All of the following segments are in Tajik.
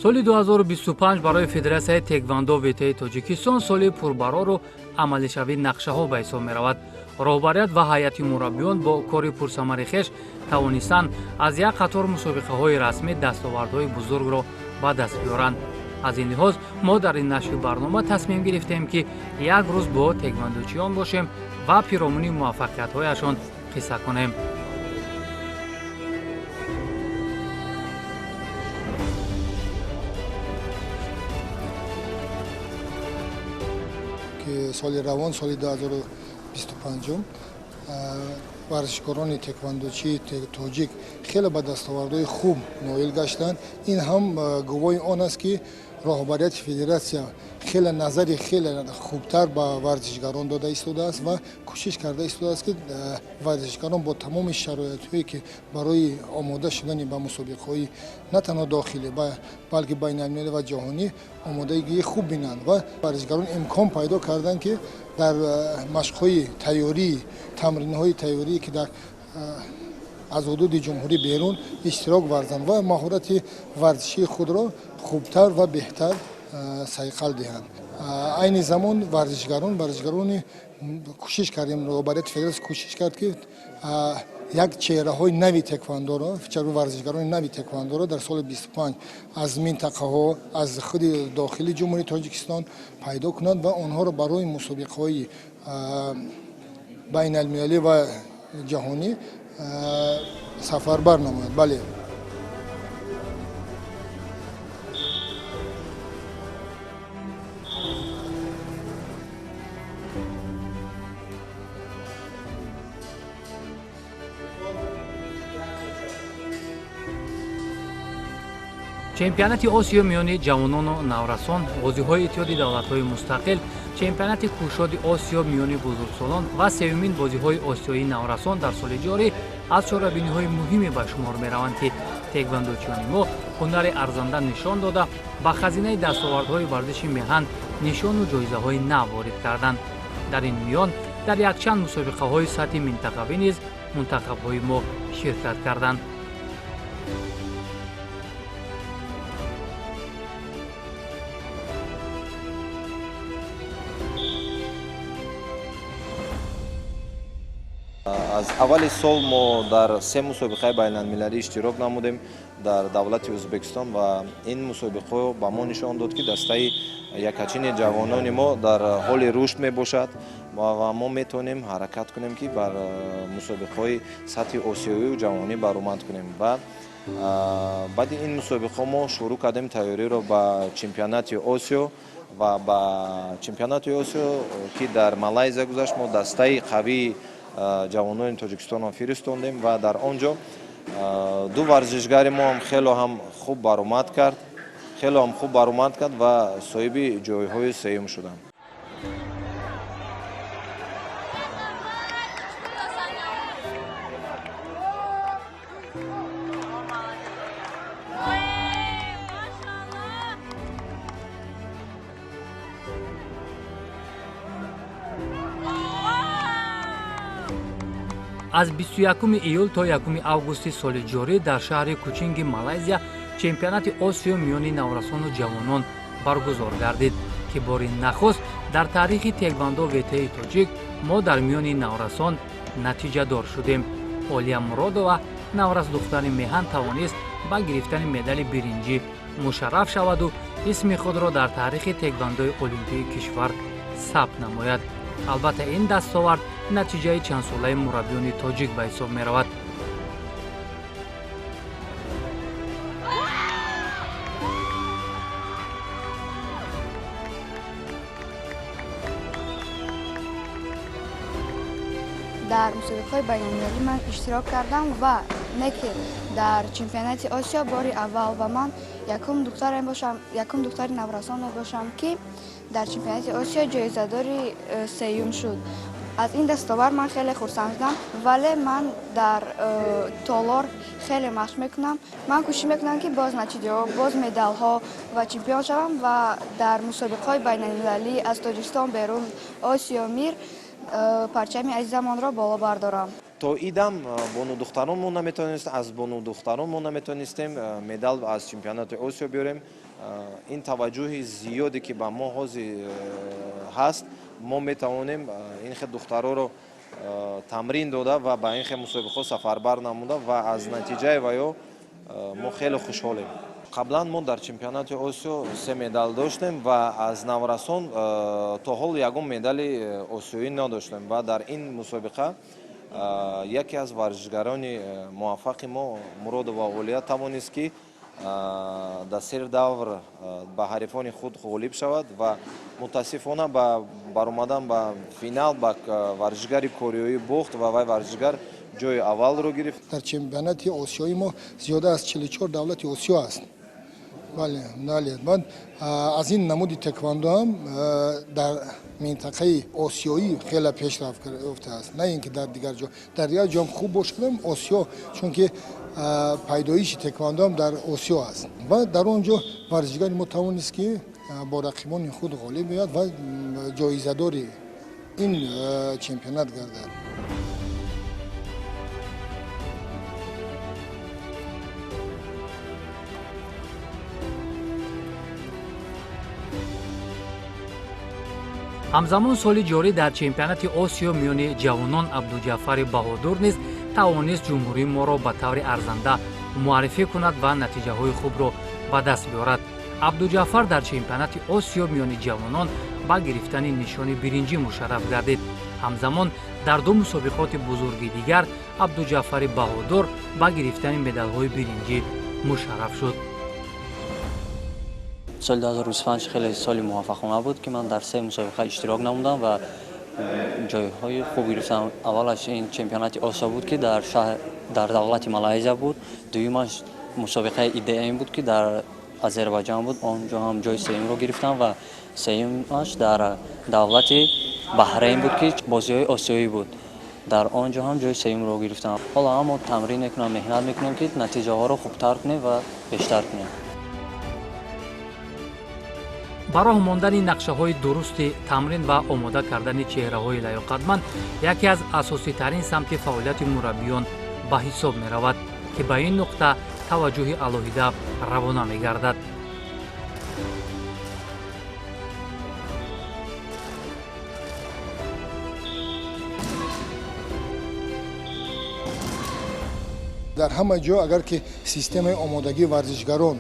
Соли 2025 барои Федератсияи теквандо ВТи Тоҷикистон соли пурбарору амалишавии нақшаҳо ба ҳисоб меравад. Роҳбарият ва ҳайати мураббиён бо кори пурсамари хеш тавонистанд аз як қатор мусобиқаҳои расмӣ дастовардҳои бузургро ба даст биёранд. Аз ин лиҳоз мо дар ин нашри барнома тасмим гирифтем, ки як рӯз бо теквандочиён бошем ва пиромуни муваффақиятҳояшон қисса кунем. Ки соли равон, соли 2025, варзишкорони теквандочии тоҷик хеле ба дастовардҳои хуб ноил гаштанд. Ин ҳам гувоҳи он аст, ки роҳбарияти федератсия хеле назари хеле хубтар ба варзишгарон дода истодааст ва кӯшиш карда истодааст, ки варзишгарон бо тамоми шароитҳое, ки барои омода шудани ба мусобиқаҳои на танҳо дохилӣ, балки байналмилалӣ ва ҷаҳонӣ омодагии хуб бинанд, ва варзишгарон имкон пайдо карданд, ки дар машқҳои тайёрӣ, тамринҳои тайёрӣ, ки дар аз ҳудуди ҷумҳурӣ берун иштирок варзанд ва маҳорати варзишии худро хубтар ва беҳтар сайқал диҳанд. Айни замон варзишгарони кӯшиш кардем, роҳбарияти федератсия кӯшиш кард, ки як чеҳраҳои нави теквандоро, варзишгарони нави теквандоро дар соли 25 аз минтақаҳо, аз худи дохили Ҷумҳурии Тоҷикистон пайдо кунад ва онҳоро барои мусобиқаҳои байналмилалӣ ва ҷаҳонӣ сафарбар намояд. Бале. Чемпионати Осиё миёни ҷавонону наврасон, бозиҳои Иттиҳоди Давлатҳои Мустақил, чемпионати кушоди Осиё миёни бузургсолон ва сеюмин бозиҳои осиёии наврасон дар соли ҷорӣ аз чорабиниҳои муҳиме ба шумор мераванд, ки теквандочиёни мо ҳунари арзанда нишон дода, ба хазинаи дастовардҳои варзиши меҳан нишону ҷоизаҳои нав ворид карданд. Дар ин миён дар якчанд мусобиқаҳои сатҳи минтақавӣ низ мунтахабҳои мо ширкат карданд. Аз аввали сол мо дар се мусобиқаи байналмилалӣ иштирок намудем дар давлати Ӯзбекистон ва ин мусобиқаҳо ба мо нишон дод, ки дастаи якачини ҷавонони мо дар ҳоли рушд мебошад ва мо метавонем ҳаракат кунем, ки бар мусобиқаҳои сатҳи осиёию ҷаҳонӣ баромад кунем. Ва баъди ин мусобиқаҳо мо шурӯъ кардем тайёриро ба чемпионати Осиё ва ба чемпионати Осиё, ки дар Малайзия гузашт, мо дастаи қавии ҷавонони Тоҷикистонро фиристондем ва дар он ҷо ду варзишгари мо ҳам хело ҳам хуб баромад кард, хело ҳам хуб баромад кард ва соҳиби ҷойҳои сеюм шуданд. Аз 21 июл то 1 августи соли ҷорӣ дар шаҳри Кучинги Малайзия чемпионати Осиё миёни наврасону ҷавонон баргузор гардид, ки бори нахуст дар таърихи теквандо ВТи тоҷик мо дар миёни наврасон натиҷадор шудем. Олия Муродова, наврас духтари меҳан, тавонист ба гирифтани медали биринҷӣ мушарраф шаваду исми худро дар таърихи теквандои олимпии кишвар сабт намояд. Албатта, ин дастовард натиҷаи чандсолаи мураббиёни тоҷик ба ҳисоб меравад. Дар мусобиқаҳои байналмилалӣ ман иштирок кардам ва не ки дар чемпионати Осиё бори аввал ва ман якум духтаре бошам, якум духтари наврасон мебошам, ки дар чемпионати Осиё ҷоизадори сеюм шуд. Аз ин дастовард ман хеле хурсанд шудам, вале ман дар толор хеле машқ мекунам. Ман кӯшиш мекунам, ки боз натиҷаҳо, боз медалҳо ва чемпион шавам ва дар мусобиқаҳои байналмилалӣ аз Тоҷикистон берун, Осиё, мир парчами азизамонро боло бардорам. То идам бонудухтарон мо наметавонист, аз бонудухтарон мо наметавонистем медал аз чемпионати Осиё биёрем. Ин таваҷҷӯҳи зиёде ки ба мо ҳозир ҳаст, мо метавонем ин хел духтароро тамрин дода ва ба ин хел мусобиқаҳо сафарбар намуда ва аз натиҷаи ваё мо хеле хушҳолем. Қаблан мо дар чемпионати Осиё 3 медал доштем ва аз наврасон то ҳол ягон медали осиёӣ надоштем ва дар ин мусобиқа яке аз варзишгарони муваффақи мо Муродова Олия тавонист, ки дар се давр ба ҳарифони худ ғолиб шавад ва мутаассифона ба баромадан ба финал ба варзишгари кореоӣ бохт ва вай варзишгар ҷои аввалро гирифт. Дар чемпионати осиёи мо зиёда аз 44 давлати Осиё аст. Бале, бале. Ман аз ин намуди теквандо ҳам дар минтақаи осиёӣ хеле пешрафт ёфтааст, на ин ки дар дигар ҷо. Дар дигар ҷо ҳам хуб бошадам, Осиё, чунки пайдоиши теквандо ҳам дар Осиё аст ва дар он ҷо варзишгари мо тавонист, ки бо рақибони худ ғолиб ояд ва ҷоизадори ин чемпионат гардад. Ҳамзамон соли ҷорӣ дар чемпионати Осиё миёни ҷавонон Абдуҷаффари Баҳодур низ тавонист ҷумҳурии моро ба таври арзанда муаррифӣ кунад ва натиҷаҳои хубро ба даст биёрад. Абдуҷаффар дар чемпионати Осиё миёни ҷавонон ба гирифтани нишони биринҷӣ мушарраф гардид. Ҳамзамон дар ду мусобиқоти бузурги дигар Абдуҷаффари Баҳодур ба гирифтани медалҳои биринҷӣ мушарраф шуд. Соли 2025 хеле соли муваффақона буд, ки ман дар се мусобиқа иштирок намудам ва ҷойҳои хуб гирифтам. Аввалаш ин чемпионати Осиё буд, ки дар шаҳр, дар давлати Малайзия буд. Дуюмаш мусобиқаи ИДМ буд, ки дар Азербайҷон буд, он ҷо ҳам ҷои сеюмро гирифтам ва сеюмаш дар давлати Баҳрейн буд, ки бозиҳои осиёӣ буд, дар он ҷо ҳам ҷои сеюмро гирифтам. Ҳоло ҳам мо тамрин мекунам, меҳнат мекунем, ки натиҷаҳоро хубтар кунем ва бештар кунем. Ба роҳ мондани нақшаҳои дурусти тамрин ва омода кардани чеҳраҳои лаёқатманд яке аз асоситарин самти фаъолияти мураббиён ба ҳисоб меравад, ки ба ин нуқта таваҷҷӯҳи алоҳида равона мегардад. Дар ҳама ҷо агар ки системаи омодагии варзишгарон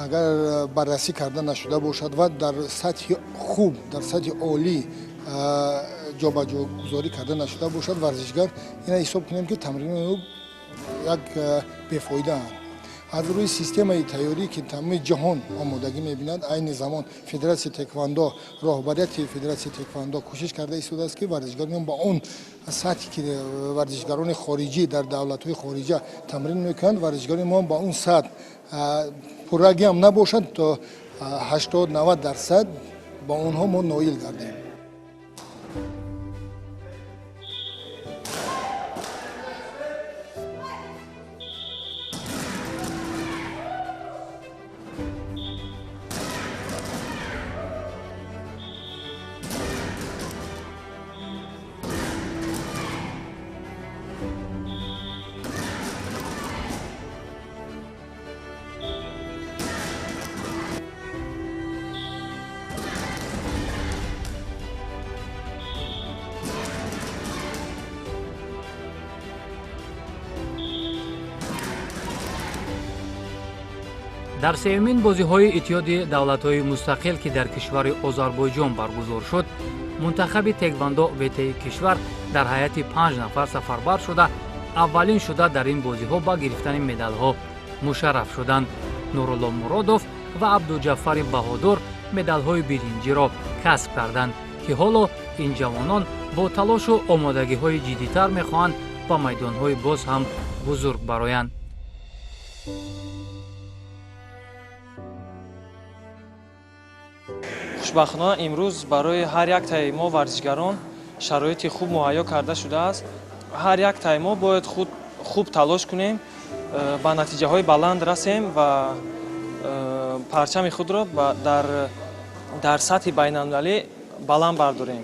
агар баррасӣ карда нашуда бошад ва дар сатҳи хуб, дар сатҳи олӣ ҷобаҷогузорӣ карда нашуда бошад, варзишгар ина ҳисоб кунем, ки тамринои ӯ як бефоидаанд. Аз рӯи системаи тайёрӣ, ки тамоми ҷаҳон омодагӣ мебинад, айни замон Федератсияи теквандо, роҳбарияти Федератсияи теквандо кӯшиш карда истодааст, ки варзишгарони ба он сатҳе ки варзишгарони хориҷӣ дар давлатҳои хориҷа тамрин мекунанд, варзишгарони мо ба он сатҳ пуррагӣ ҳам набошад, то 80-90% ба онҳо мо ноил гардем. Дар сеюмин бозиҳои Иттиҳоди давлатҳои мустақил, ки дар кишвари Озарбойҷон баргузор шуд, мунтахаби теквандо ВТи кишвар дар ҳайати 5 нафар сафарбар шуда, аввалин шуда дар ин бозиҳо ба гирифтани медалҳо мушарраф шуданд. Нурулло Муродов ва Абдуҷаффари Баҳодур медалҳои биринҷиро касб карданд, ки ҳоло ин ҷавонон бо талошу омодагиҳои ҷиддитар мехоҳанд ба майдонҳои боз ҳам бузург бароянд. Хушбахтона имрӯз барои ҳар як таи мо варзишгарон шароити хуб муҳайё карда шудааст. Ҳар як таи мо бояд худ хуб талош кунем, ба натиҷаҳои баланд расем ва парчами худро дар сатҳи байналмилалӣ баланд бардорем.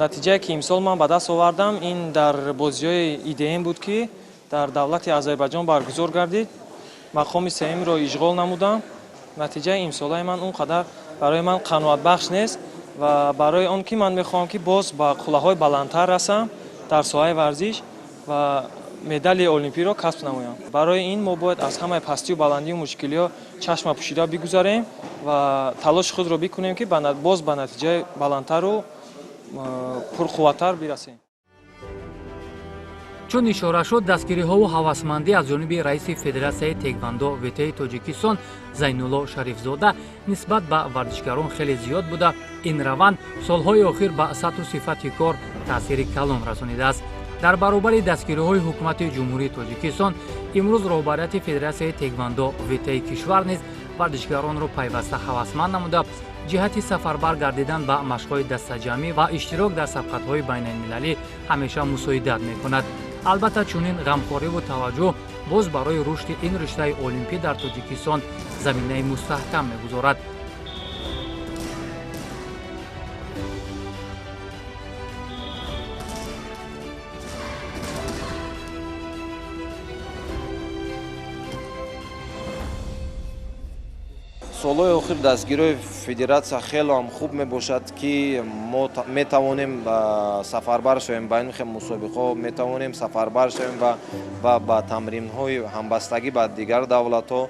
Натиҷае, ки имсол ман ба даст овардам, ин дар бозиҳои ИДМ буд, ки дар давлати Азербайҷон баргузор гардид. Мақоми сеюмро ишғол намудам. Натиҷаи имсолаи ман он қадар барои ман қаноатбахш нест ва барои он ки ман мехоҳам, ки боз ба қуллаҳои баландтар расам дар соҳаи варзиш ва медали олимпиро касб намоям. Барои ин мо бояд аз ҳамаи пастию баландию мушкилиҳо чашма пӯшида бигузарем ва талоши худро бикунем, ки боз ба натиҷаи баландтару пурқувваттар бирасем. Чун ишора шуд, дастгириҳову ҳавасмандӣ аз ҷониби раиси Федератсияи теквандо ВТи Тоҷикистон Зайнулло Шарифзода нисбат ба варзишгарон хеле зиёд буда, ин раванд солҳои охир ба сатҳу сифати кор таъсири калон расонидааст. Дар баробари дастгириҳои ҳукумати Ҷумҳурии Тоҷикистон, имрӯз роҳбарияти Федератсияи теквандо ВТи кишвар низ варзишгаронро пайваста ҳавасманд намуда, ҷиҳати сафарбар гардидан ба машқҳои дастаҷамъӣ ва иштирок дар сабқатҳои байналмилалӣ ҳамеша мусоидат мекунад. Албатта, чунин ғамхориву таваҷҷӯҳ боз барои рушди ин риштаи олимпӣ дар Тоҷикистон заминаи мустаҳкам мегузорад. Солҳои охир дастгириҳои федератсия хело ҳам хуб мебошад, ки мо метавонем сафарбар шавем ба ин хел мусобиқаҳо, метавонем сафарбар шавем ва ба тамринҳои ҳамбастагӣ ба дигар давлатҳо.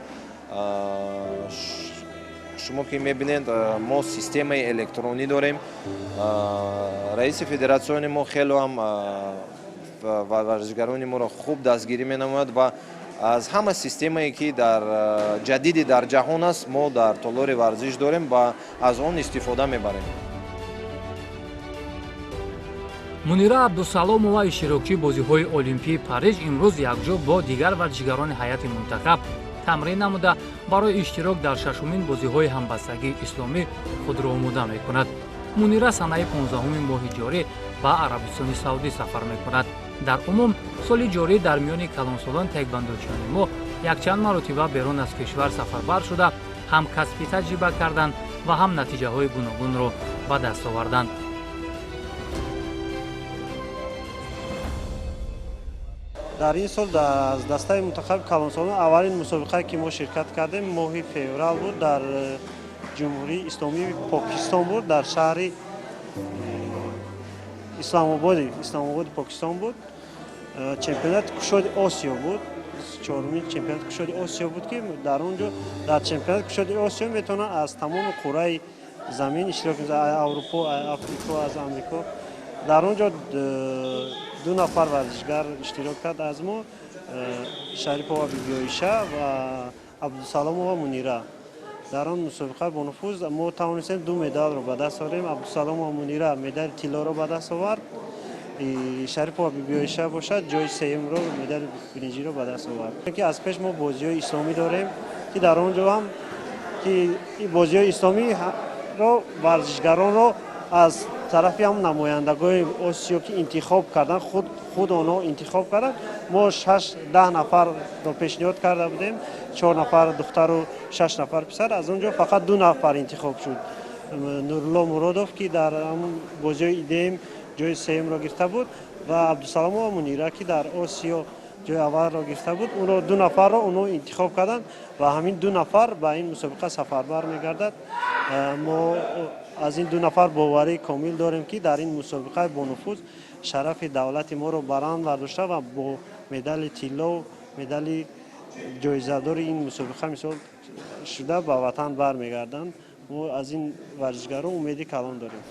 Шумо ки мебинед, мо системаи электронӣ дорем. Раиси федератсиони мо хело ҳам варзишгарони моро хуб дастгирӣ менамояд ва аз ҳама системае, ки дар ҷадиди дар ҷаҳон аст, мо дар толори варзиш дорем ва аз он истифода мебарем. Мунира Абдусаломова, иштирокчии бозиҳои олимпии Париж, имрӯз якҷо бо дигар варзишгарони ҳайати мунтахаб тамрин намуда, барои иштирок дар шашумин бозиҳои ҳамбастагии исломӣ худро омода мекунад. Мунира санаи 15-уми моҳи ҷорӣ ба Арабистони Саудӣ сафар мекунад. Дар умум, соли ҷорӣ дар миёни калонсолон теквандочиёни мо якчанд маротиба берун аз кишвар сафарбар шуда, ҳам касбӣ таҷриба карданд ва ҳам натиҷаҳои гуногунро ба даст оварданд. Дар ин сол аз дастаи мунтахаби калонсолон аввалин мусобиқае, ки мо ширкат кардем, моҳи феврал буд, дар Ҷумҳурии Исломии Покистон буд, дар шаҳри Исламободи Покистон буд. Чемпионати кушоди Осиё буд, чорумин чемпионати кушоди Осиё буд, ки дар он ҷо дар чемпионати кушоди Осиё метавонанд аз тамоми қурраи замин иштирок кунанд, Аврупо, Африко, аз Амрико. Дар он ҷо ду нафар варзишгар иштирок кард аз мо: Шарипова Бибиоиша ва Абдусаломова Мунира. Дар он мусобиқаи бонуфуз мо тавонистем ду медалро ба даст орем. Абдусаломова Мунира медали тиллоро ба даст овард, Шарипова Бибиоиша бошад, ҷои сеюмро, медали биринҷиро ба даст овард. Ки аз пеш мо бозиҳои исломӣ дорем, ки дар он ҷо ҳам ки бозиҳои исломиро варзишгаронро аз тарафи ҳам намояндагони Осиё, ки интихоб кардан, худ онҳо интихоб карданд. Мо 6-10 нафарро пешниҳод карда будем, чор нафар духтару шаш нафар писар. Аз он ҷо фақат ду нафар интихоб шуд: Нурулло Муродов, ки дар ҳамон бозиҳои ИДМ ҷои сеюмро гирифта буд, ва Абдусаломова Мунира, ки дар Осиё ҷои аввалро гирифта буд. Онро, ду нафарро онҳо интихоб карданд ва ҳамин ду нафар ба ин мусобиқа сафарбар мегардад. Мо аз ин ду нафар боварии комил дорем, ки дар ин мусобиқаи бонуфуз шарафи давлати моро баланд бардошта ва бо медали тилло, медали ҷоизадори ин мусобиқа мисол шуда ба ватан бармегарданд. Мо аз ин варзишгарон умеди калон дорем.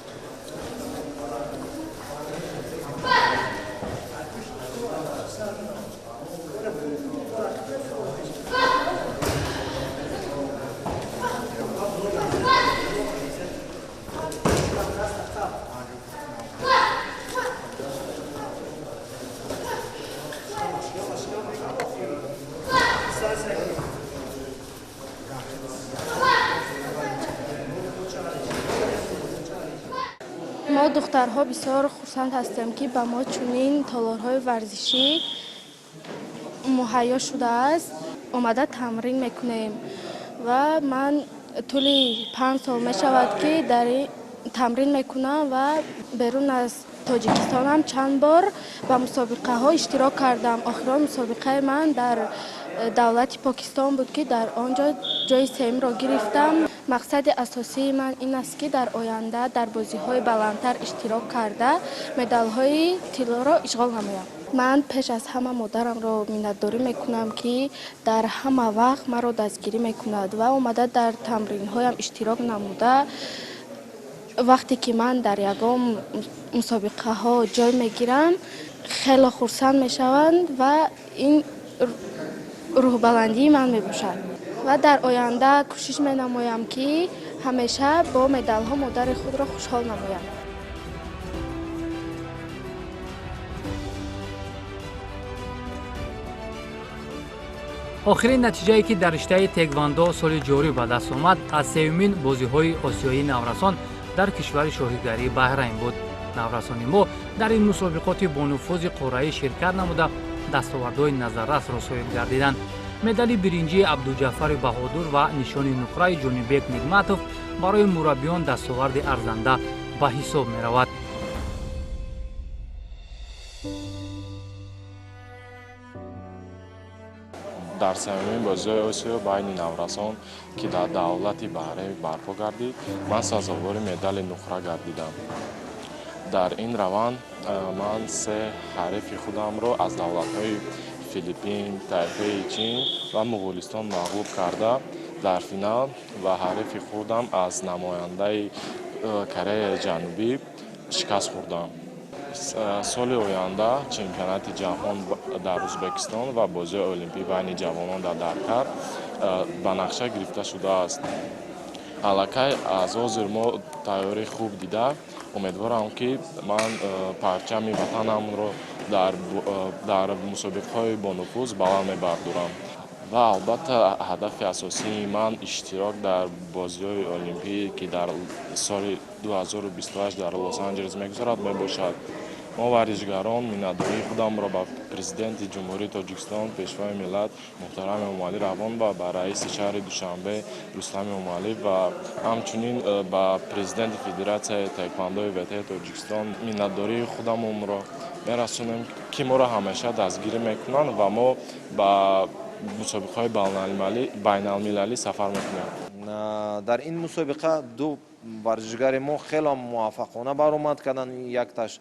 Мо духтарҳо бисёр хурсанд ҳастем, ки ба мо чунин толорҳои варзишӣ муҳайё шудааст. Омада тамрин мекунем ва ман тӯли 5 сол мешавад, ки дар тамрин мекунам ва берун аз Тоҷикистонам чанд бор ба мусобиқаҳо иштирок кардам. Охирон мусобиқаи ман дар Давлати Покистон буд, ки дар он ҷо ҷои сеюмро гирифтам. Мақсади асосии ман ин аст, ки дар оянда дар бозиҳои баландтар иштирок карда, медалҳои тиллоро ишғол намоям. Ман пеш аз ҳама модарамро миннатдорӣ мекунам, ки дар ҳама вақт маро дастгирӣ мекунад ва омада дар тамринҳоям иштирок намуда. Вақте ки ман дар ягон мусобиқаҳо ҷой мегирам, хело хурсанд мешаванд ва ин рӯҳбаландии ман мебошад. Ва дар оянда кӯшиш менамоям, ки ҳамеша бо медалҳо модари худро хушҳол намоям. Охирин натиҷае, ки дар риштаи теквандо соли ҷорӣ ба даст омад, аз сеюмин бозиҳои осиёии наврасон дар кишвари шоҳигарии Баҳрайн буд. Наврасони мо дар ин мусобиқоти бонуфузи қораӣ ширкат намуда, дастовардҳои назаррасро соҳиб гардиданд. Медали биринҷии Абдуҷафари Баҳодур ва нишони нуқраи Ҷонибек Нигматов барои мураббиён дастоварди арзанда ба ҳисоб меравад. Дар сеюмин бозиҳои Осиё байни наврасон, ки дар давлати Баҳрайн барпо гардид, ман сазовори медали нуқра гардидам. Дар ин раванд ман се ҳарифи худамро аз давлатҳои Филиппин, Тайпеи Чин ва Муғулистон мағлуб карда, дар финал ва ҳарифи худам аз намояндаи Кореяи Ҷанубӣ шикаст хӯрдам. Соли оянда чемпионати ҷаҳон дар Ӯзбекистон ва бозиҳои олимпӣ байни ҷавонон дар Дакар ба нақша гирифта шудааст. Аллакай аз ҳозир мо тайёрии хуб дида, умедворам, ки ман парчами ватанамро дар мусобиқаҳои бонуфуз баланд мебардорам. Ва албатта, ҳадафи асосии ман иштирок дар бозиҳои олимпӣ, ки дар соли 2028 дар Лос Анҷелес мегузарад, мебошад. Мо, варзишгарон, миннатдории худамро ба Президенти Ҷумҳурии Тоҷикистон, Пешвои миллат муҳтарам Эмомалӣ Раҳмон ва ба раиси шаҳри Душанбе Рустам Эмомалӣ ва ҳамчунин ба президенти Федератсияи таеквондои ВТ Тоҷикистон миннатдории худамонро мерасонем, ки моро ҳамеша дастгирӣ мекунанд ва мо ба мусобиқаҳои байналмилалӣ сафар мекунем. Дар ин мусобиқа ду варзишгари мо хеле муваффақона баромад карданд. Якташ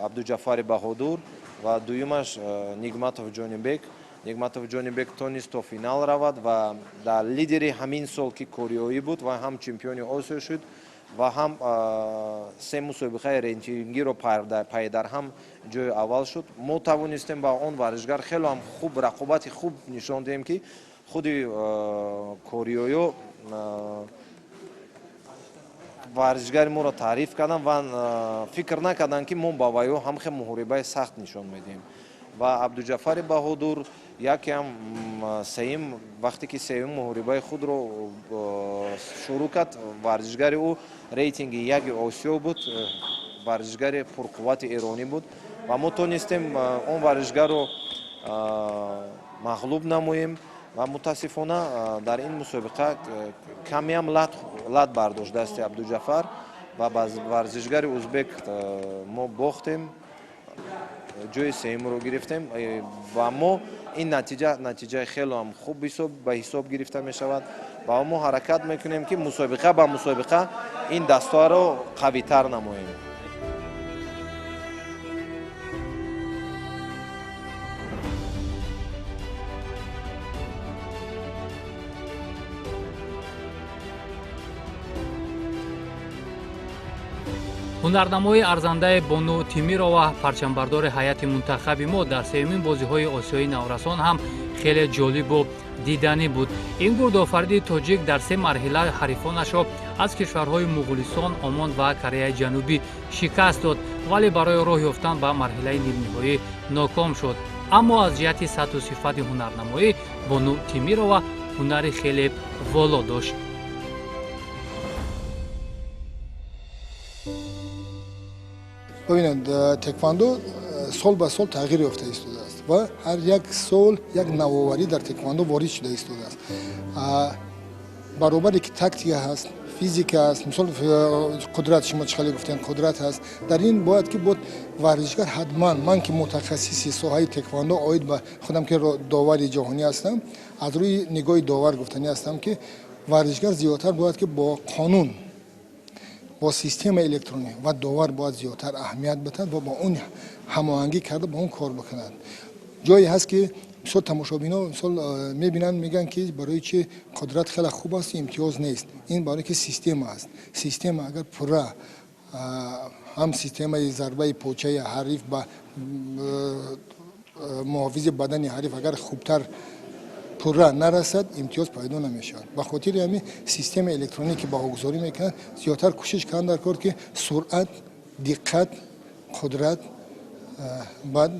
Абдуҷафари Баҳодур ва дуюмаш Нигматов Ҷонибек. Нигматов Ҷонибек тонист то финал равад ва дар лидери ҳамин сол, ки кореоӣ буд ва ҳам чемпиони Осиё шуд ва ҳам се мусобиқаи рейтингиро пайдарҳам ҷои аввал шуд. Мо тавонистем ба он варзишгар хеле ҳам хуб рақобати хуб нишон диҳем, ки худи кореоё варзишгари моро таъриф карданд ва фикр накарданд, ки мо ба вайо ҳам хел муҳорибаи сахт нишон медиҳем. Ва Абдуҷафари Баҳодур якеам сеюм, вақте ки сеюм муҳорибаи худро шурӯъ кард, варзишгари ӯ рейтинги яки Осиё буд, варзишгари пурқуввати эронӣ буд ва мо тонистем он варзишгарро мағлуб намоем. Ва мутаассифона, дар ин мусобиқа камеам лат бардошт дасти Абдуҷафар ва ба варзишгари узбек мо бохтем, ҷои сеюмро гирифтем. Ва мо ин натиҷа натиҷаи хеле ҳам хуб ба ҳисоб гирифта мешавад ва мо ҳаракат мекунем, ки мусобиқа ба мусобиқа ин дастаро қавитар намоем. Ҳунарнамои арзандаи Бону Тимирова, парчамбардори ҳайати мунтахаби мо дар сеюмин бозиҳои осиёии наврасон ҳам хеле ҷолибу диданӣ буд. Ин гурдофариди тоҷик дар се марҳила ҳарифонашро аз кишварҳои Муғулистон, Омон ва Кореяи Ҷанубӣ шикаст дод, вале барои роҳ ёфтан ба марҳилаи нимниҳоӣ ноком шуд. Аммо аз ҷиҳати сатҳу сифати ҳунарнамоӣ Бону Тимирова ҳунари хеле воло дошт. Бибинед, теквандо сол ба сол тағйир ёфта истодааст ва ҳар як сол як навоварӣ дар теквандо ворид шуда истодааст. Баробаре ки тактика ҳаст, Физика аст, мисол қудрат, шумо чӣ хеле гуфтем, қудрат аст. Дар ин бояд ки буд варзишгар ҳатман, ман ки мутахассиси соҳаи теквондо оид ба худам ки довари ҷаҳонӣ ҳастам, аз рӯи нигоҳи довар гуфтанӣ ҳастам ки варзишгар зиёдтар бояд ки бо қонун, бо системаи электронӣ ва довар бояд зиёдтар аҳамият бидиҳад ва бо он ҳамоҳангӣ карда бо он кор бикунад. Ҷое ҳаст ки мисол тамошобино мисол мебинанд, мегӯянд ки барои чи қудрат хеле хуб аст, имтиёз нест. Ин барои ки система аст. Система агар пурра ҳам системаи зарбаи почаи ҳариф ба муҳофизи бадани ҳариф агар хубтар пурра нарасад, имтиёз пайдо намешавад. Ба хотири ҳамин системаи электронӣ ки баҳогузорӣ мекунад, зиёдтар кӯшиш кунанд дар кор ки суръат, диққат, қудрат баъд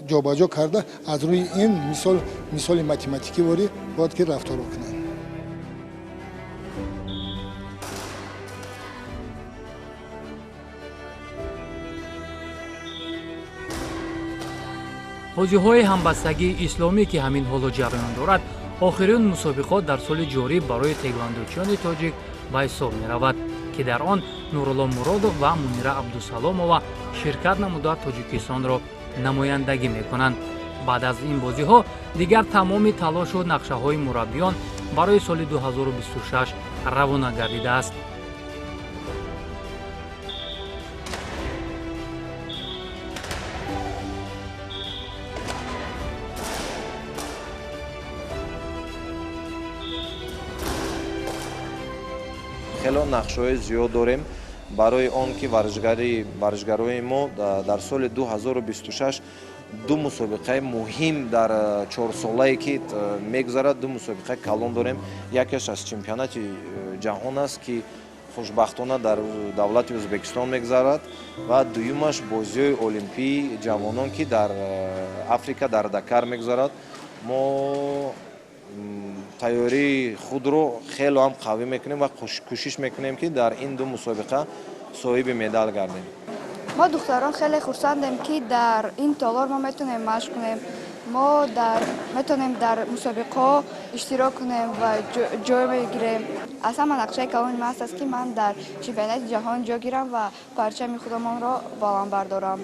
ҷобаҷо карда аз рӯи ин мисол, мисоли математикӣ ворӣ бояд ки рафтор бикунанд. Бозиҳои ҳамбастагии исломӣ, ки ҳамин ҳоло ҷараён дорад, охирин мусобиқот дар соли ҷорӣ барои теквондочиёни тоҷик ба ҳисоб меравад, ки дар он Нурулло Муродов ва Мунира Абдусаломова ширкат намуда Тоҷикистонро намояндагӣ мекунанд. Баъд аз ин бозиҳо дигар тамоми талошу нақшаҳои мураббиён барои соли 2026 равона гардидааст. Хело нақшаҳои зиёд дорем барои он ки варзишгарои мо дар соли 2026 ду мусобиқаи муҳим дар чорсолае ки мегузарад, ду мусобиқаи калон дорем. Якеш аз чемпионати ҷаҳон аст, ки хушбахтона дар давлати Ӯзбекистон мегузарад, ва дуюмаш бозиҳои олимпии ҷавонон, ки дар Африка дар Дакар мегузарад. Мо тайёрии худро хело ҳам қавӣ мекунем ва кӯшиш мекунем, ки дар ин ду мусобиқа соҳиби медал гардем. Мо духтарон хеле хурсандем, ки дар ин толор мо метавонем машқ кунем, мо метавонем дар мусобиқаҳо иштирок кунем ва ҷой мегирем. Аз ҳама нақшаи калони ман аст, ки ман дар чемпионати ҷаҳон ҷой гирам ва парчами худамонро баланд бардорам.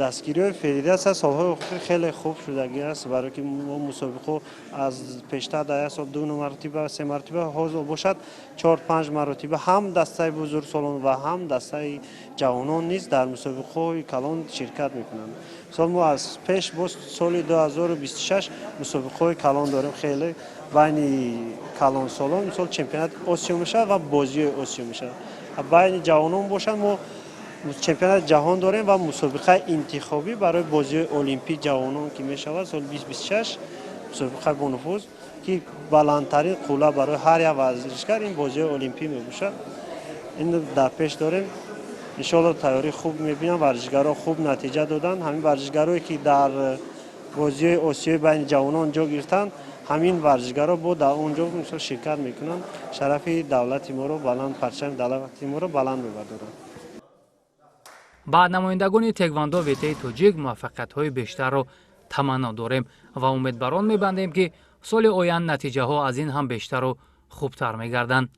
Дастгириҳои федератсия солҳои охир хеле хуб шудагӣ аст, барое ки мо мусобиқаҳо аз пештар дар як сол ду маротиба, се маротиба, ҳозир бошад 4-5 маротиба ҳам дастаи бузургсолон ва ҳам дастаи ҷавонон низ дар мусобиқаҳои калон ширкат мекунанд. Мисол мо аз пеш боз соли 2026 мусобиқаҳои калон дорем, хеле байни калонсолон, мисол чемпионати Осиё мешавад ва бозиҳои Осиё мешавад. Байни ҷавонон бошад мо чемпионати ҷаҳон дорем ва мусобиқаи интихобӣ барои бозиҳои олимпӣ ҷавонон, ки мешавад соли 2026, мусобиқаи бонуфуз, ки баландтарин қулла барои ҳар як варзишгар ин бозиҳои олимпӣ мебошад. Ин дар пеш дорем. Иншоалло тайёрӣ хуб мебинам, варзишгарон хуб натиҷа доданд. Ҳамин варзишгарое ки дар бозиҳои осиёи байни ҷавонон ҷо гирифтанд, ҳамин варзишгарон бо дар он ҷо мисол ширкат мекунанд, шарафи давлати моро баланд, парчами давлати моро баланд мебардоранд. Ба намояндагони теквондо ветаи тоҷик муваффақиятҳои бештарро таманно дорем ва умед бар он мебандем, ки соли оянд натиҷаҳо аз ин ҳам бештару хубтар мегарданд.